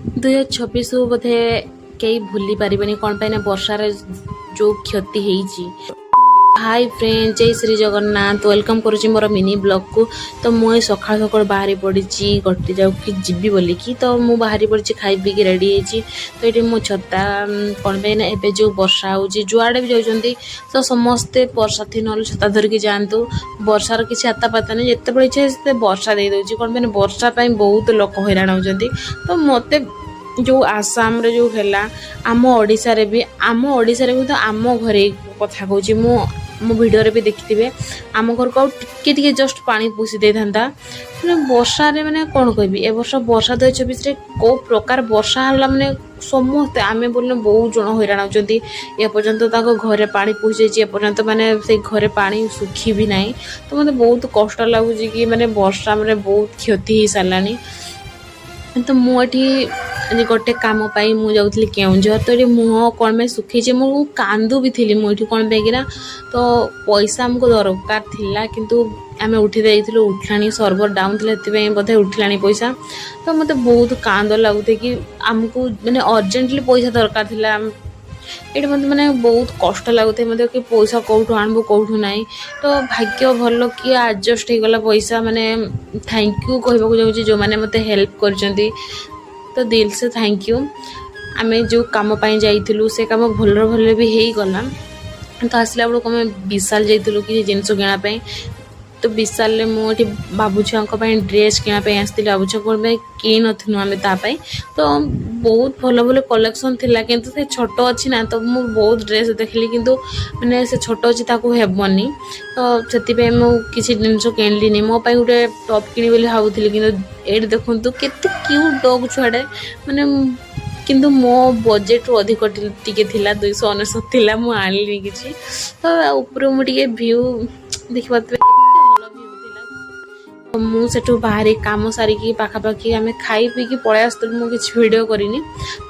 2026କୁ ବୋଧେ କେହି ଭୁଲି ପାରିବେନି। କ'ଣ ପାଇଁ ନା ବର୍ଷାରେ ଯେଉଁ କ୍ଷତି ହେଇଛି। ହାଇ ଫ୍ରେଣ୍ଡ, ଜୟ ଶ୍ରୀ ଜଗନ୍ନାଥ। Welcome କରୁଛି ମୋର ମିନି ବ୍ଲଗ୍କୁ। ତ ମୁଁ ଏ ସକାଳୁ ସକାଳୁ ବାହାରି ପଡ଼ିଛି ଗୋଟେ ଜାଗାକୁ ଯିବି ବୋଲିକି। ତ ମୁଁ ବାହାରି ପଡ଼ିଛି, ଖାଇ ପିଇକି ରେଡ଼ି ହେଇଛି। ତ ଏଇଠି ମୁଁ ଛତା, କ'ଣ ପାଇଁ ନା ଏବେ ଯେଉଁ ବର୍ଷା ହେଉଛି, ଯୁଆଡ଼େ ବି ଯାଉଛନ୍ତି ତ ସମସ୍ତେ ବର୍ଷାଥି ନହେଲେ ଛତା ଧରିକି ଯାଆନ୍ତୁ। ବର୍ଷାର କିଛି ଆତା ପାତା ନାହିଁ। ଯେତେବେଳେ ଇଚ୍ଛା ସେତେ ବର୍ଷା ଦେଇଦେଉଛି। କ'ଣ ପାଇଁ ନା ବର୍ଷା ପାଇଁ ବହୁତ ଲୋକ ହଇରାଣ ହେଉଛନ୍ତି। ତ ମୋତେ ଯେଉଁ ଆସାମରେ ଯେଉଁ ହେଲା, ଆମ ଓଡ଼ିଶାରେ ବି ତ ଆମ ଘରେ କଥା କହୁଛି ମୁଁ, ମୋ ଭିଡ଼ିଓରେ ବି ଦେଖିଥିବେ, ଆମ ଘରକୁ ଆଉ ଟିକେ ଟିକେ ଜଷ୍ଟ ପାଣି ପୋଷି ଦେଇଥାନ୍ତା। ମାନେ ବର୍ଷାରେ ମାନେ କ'ଣ କହିବି, ଏ ବର୍ଷ ବର୍ଷା 2026ରେ କେଉଁ ପ୍ରକାର ବର୍ଷା ହେଲା, ମାନେ ସମସ୍ତେ, ଆମେ ବୋଲିନେ ବହୁତ ଜଣ ହଇରାଣ ହେଉଛନ୍ତି। ଏପର୍ଯ୍ୟନ୍ତ ତାଙ୍କ ଘରେ ପାଣି ପଶିଯାଇଛି, ଏପର୍ଯ୍ୟନ୍ତ ମାନେ ସେଇ ଘରେ ପାଣି ଶୁଖି ବି ନାହିଁ। ତ ମୋତେ ବହୁତ କଷ୍ଟ ଲାଗୁଛି କି ମାନେ ବର୍ଷା ମାନେ ବହୁତ କ୍ଷତି ହେଇସାରିଲାଣି। ତ ମୁଁ ଏଠି ଆଜି ଗୋଟେ କାମ ପାଇଁ ମୁଁ ଯାଉଥିଲି କେଉଁଝର। ତ ଏଠି ମୁହଁ କ'ଣ ପାଇଁ ଶୁଖିଛି, ମୁଁ କାନ୍ଦୁ ବି ଥିଲି ମୁଁ ଏଠି। କ'ଣ ପାଇଁକିନା ତ ପଇସା ଆମକୁ ଦରକାର ଥିଲା, କିନ୍ତୁ ଆମେ ଉଠି ଦେଇଥିଲୁ, ଉଠିଲାଣି, ସର୍ଭର ଡାଉନ୍ ଥିଲା, ସେଥିପାଇଁ ବୋଧେ ଉଠିଲାଣି ପଇସା। ତ ମୋତେ ବହୁତ କାନ୍ଦ ଲାଗୁଥାଏ କି ଆମକୁ ମାନେ ଅର୍ଜେଣ୍ଟଲି ପଇସା ଦରକାର ଥିଲା। ଏଇଠି ମୋତେ ମାନେ ବହୁତ କଷ୍ଟ ଲାଗୁଥାଏ ମୋତେ କି ପଇସା କେଉଁଠୁ ଆଣିବୁ, କେଉଁଠୁ ନାହିଁ। ତ ଭାଗ୍ୟ ଭଲ କି ଆଡ଼ଜଷ୍ଟ ହେଇଗଲା ପଇସା। ମାନେ thank you କହିବାକୁ ଯାଉଛି ଯେଉଁମାନେ ମୋତେ ହେଲ୍ପ କରିଛନ୍ତି, ତ ଦିଲ ସେ thank you. ଆମେ ଯେଉଁ କାମ ପାଇଁ ଯାଇଥିଲୁ, ସେ କାମ ଭଲରେ ଭଲରେ ବି ହେଇଗଲା। ତ ଆସିଲା ବେଳକୁ ଆମେ ବିଶାଲ ଯାଇଥିଲୁ କିଛି ଜିନିଷ କିଣିବା ପାଇଁ। ତ ବିଶାଲରେ ମୁଁ ଏଠି ବାବୁ ଛୁଆଙ୍କ ପାଇଁ ଡ୍ରେସ୍ କିଣିବା ପାଇଁ ଆସିଥିଲି। ବାବୁ ଛୁଆଙ୍କ ପାଇଁ କିଣିନଥିଲୁ ଆମେ ତା ପାଇଁ। ତ ବହୁତ ଭଲ ଭଲ କଲେକ୍ସନ୍ ଥିଲା, କିନ୍ତୁ ସେ ଛୋଟ ଅଛି ନା। ତ ମୁଁ ବହୁତ ଡ୍ରେସ୍ ଦେଖିଲି, କିନ୍ତୁ ମାନେ ସେ ଛୋଟ ଅଛି, ତାକୁ ହେବନି। ତ ସେଥିପାଇଁ ମୁଁ କିଛି ଜିନିଷ କିଣିଲିନି। ମୋ ପାଇଁ ଗୋଟେ ଟପ୍ କିଣିବି ବୋଲି ଭାବୁଥିଲି। କିନ୍ତୁ ଏଇଠି ଦେଖନ୍ତୁ କେତେ କ୍ୟୁଟ୍ ଡଗ୍ ଛୁଆଟେ। ମାନେ କିନ୍ତୁ ମୋ ବଜେଟ୍ରୁ ଅଧିକ ଟିକେ ଥିଲା, 299 ଥିଲା, ମୁଁ ଆଣିଲିନି କିଛି। ତ ଉପରୁ ମୁଁ ଟିକେ ଭ୍ୟୁ ଦେଖିପାରୁଥିବେ, କେତେ ଭଲ ଭ୍ୟୁ ଥିଲା। ତ ମୁଁ ସେଠୁ ବାହାରି କାମ ସାରିକି ପାଖାପାଖି ଆମେ ଖାଇ ପିଇକି ପଳେଇ ଆସୁଥିଲୁ। ମୁଁ କିଛି ଭିଡ଼ିଓ କରିନି।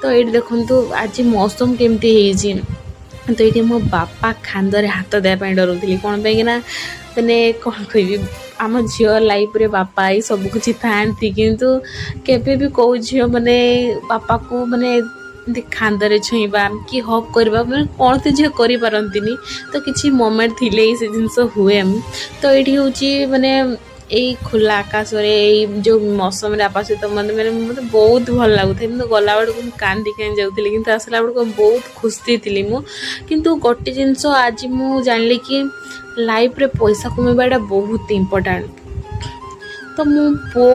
ତ ଏଇଠି ଦେଖନ୍ତୁ ଆଜି ମୌସମ କେମିତି ହେଇଛି। ତ ଏଇଠି ମୋ ବାପା କାନ୍ଧରେ ହାତ ଦେବା ପାଇଁ ଡରୁଥିଲି। କ'ଣ ପାଇଁକିନା ମାନେ କ'ଣ କହିବି, ଆମ ଝିଅ ଲାଇଫ୍ରେ ବାପା ଏଇ ସବୁ କିଛି ଥାଆନ୍ତି, କିନ୍ତୁ କେବେ ବି କେଉଁ ଝିଅ ମାନେ ବାପାକୁ ମାନେ ଏମିତି କାନ୍ଧରେ ଛୁଇଁବା କି ହଗ୍ କରିବା, ମାନେ କୌଣସି ଝିଅ କରିପାରନ୍ତିନି। ତ କିଛି ମୋମେଣ୍ଟ ଥିଲେ ହିଁ ସେ ଜିନିଷ ହୁଏ। ତ ଏଇଠି ହେଉଛି ମାନେ ଏଇ ଖୋଲା ଆକାଶରେ ଏଇ ଯେଉଁ ମୌସମରେ ବାପା ସହିତ ମୋତେ ମାନେ ମୋତେ ବହୁତ ଭଲ ଲାଗୁଥାଏ। କିନ୍ତୁ ଗଲାବେଳକୁ ମୁଁ କାନ୍ଦି କାନ୍ଦି ଯାଉଥିଲି, କିନ୍ତୁ ଆସିଲା ବେଳକୁ ବହୁତ ଖୁସି ଥିଲି ମୁଁ। କିନ୍ତୁ ଗୋଟେ ଜିନିଷ ଆଜି ମୁଁ ଜାଣିଲି କି ଲାଇଫ୍ରେ ପଇସା କମେଇବାଟା ବହୁତ ଇମ୍ପୋର୍ଟାଣ୍ଟ। ତ ମୁଁ ପୁଅ